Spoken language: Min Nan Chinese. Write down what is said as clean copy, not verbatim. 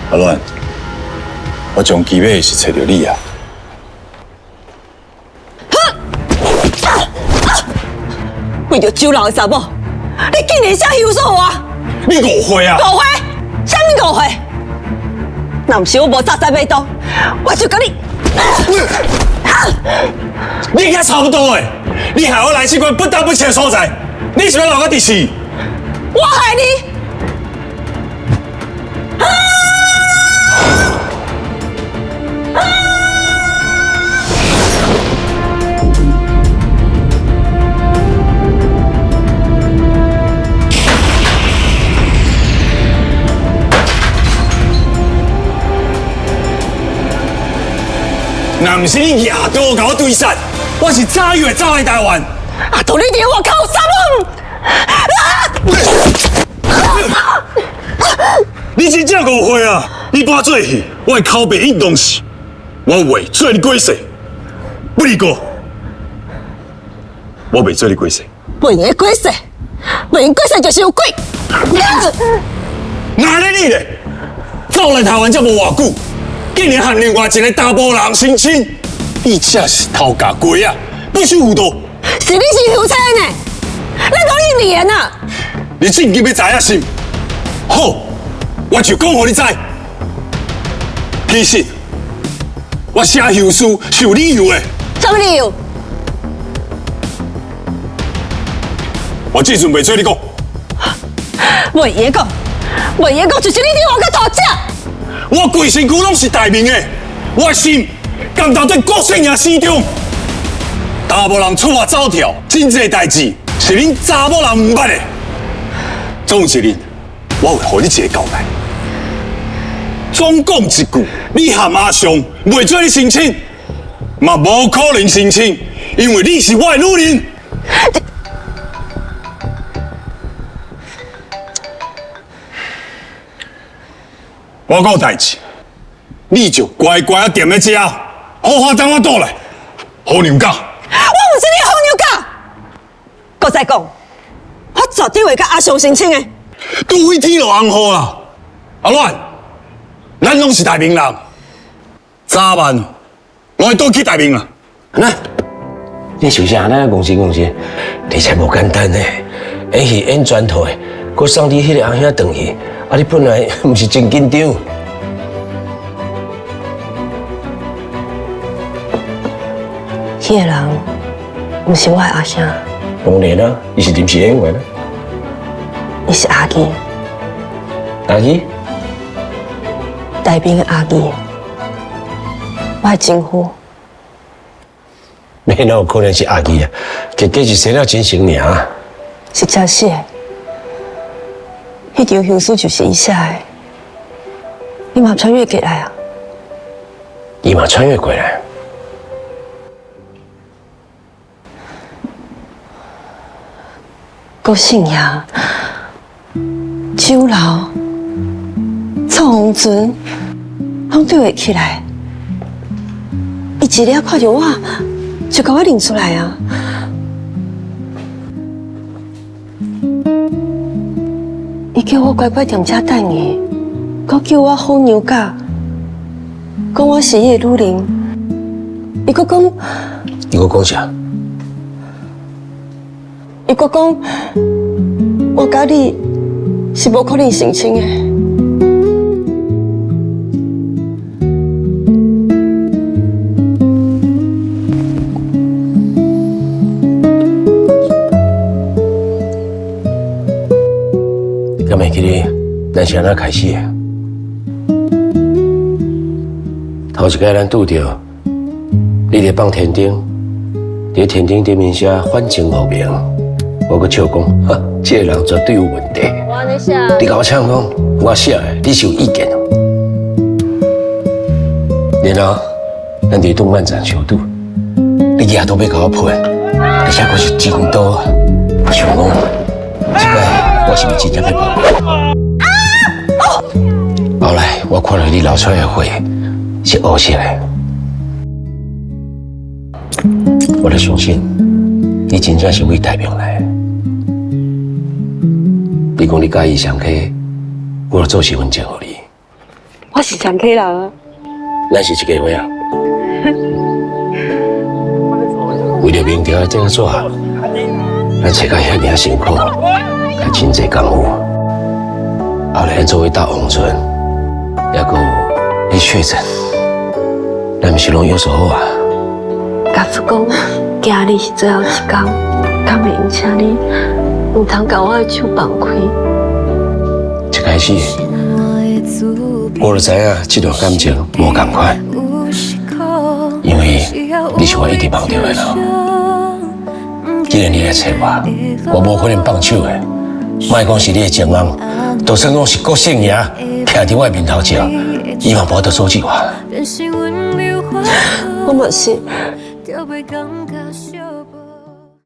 阿亂，我終其尾是揣著你啊！為著酒樓的查某，你竟然寫休書予我！你誤會啊！誤會？啥物誤會？若毋是我無早知欲刀，我就共你！你遐差不多的，你害我來這款不得不去的所在，你是欲留我佇死？我害你！若毋是你舉刀共我追殺，我是早已會走來台灣。阿杜，你佇外口有啥物？你真正誤會啊！你搬做戲，我的口白應當是，我話做你鬼勢，不離過，我袂做你鬼勢。袂用鬼勢，袂用鬼勢就是有鬼。哪咧你咧？走來台灣才無偌久，竟然和另外一個查埔人成親，你這是頭殼雞啊！不守婦道。是你是休妻呢？咱講一年啊！你真正欲知影是？好，我就講予你知。其實我寫休書是有理由的。啥物理由？我這陣袂做你講。袂用講，袂用講，就是你佇外口討食。我規身軀攏是大明的，我的心甘投對郭姓爺心中。查某人出外走跳，真濟代誌是恁查某人毋捌的。總有一日，我會予你一個交代。總講一句，你和阿尚袂做你成親，嘛無可能成親，因為你是我的女人。我講代誌，你就乖乖仔踮咧遮，好好等我倒來。好娘家，我毋是你的好娘家。閣再講，我絕對會佮阿尚成親的。除非天落紅雨啦，阿亂，咱攏是大明人，早晚攏會倒去大明啦。那，你想啥？咱戇神戇神，而且無簡單呢。演戲演全套的，閣送你彼个阿兄轉去，啊！你本來毋是真緊張。彼个人毋是我的阿兄。當然啦，伊是臨時演員啊。伊是阿義。阿義？大兵的阿義，我的情夫。哪有可能是阿義啊？結果是生了真成爾。是真實的，彼張休書就是伊寫的。伊嘛穿越過來啊？伊嘛穿越過來。郭姓爺、酒樓、創船，攏對會起來。伊一下看著我，就共我認出來啊！伊叫我乖乖踮遮等伊，閣叫我好娘家，講我是伊的女人。伊閣講，伊閣講啥？伊閣講，我佮你是無可能成親的。敢會記得咱是按怎開始的？頭一擺咱拄著，你佇放天燈，佇天燈頂面寫反清復明，我閣笑講，哈，這個人絕對有問題。你共我嗆講，我寫的，你是有意見哦。然後，咱佇動漫展相拄，你舉刀欲共我噴，而且閣是真刀。我想講，這擺我是毋是真正欲報名？後來我看到你流出來的血是烏色的，我就相信你真正是為大明來的。你講你佮意相契，我就做身份證予你。我我是長溪人啊。咱是一家伙啊。為著明朝的這個紙，咱揣到遐爾辛苦，還真濟功夫。後來咱做伙鬥王村，抑閣有你確診，咱毋是攏有所好啊？假使講今日是最後一工，敢會用請你毋通共我的手放開？一開始我就知影這段感情無仝款，因為你是我一直望著的人。既然你來揣我，我無可能放手的。莫講是你的情人，就算講是郭姓爺徛佇我的面頭前，伊嘛無法度阻止我。我嘛是，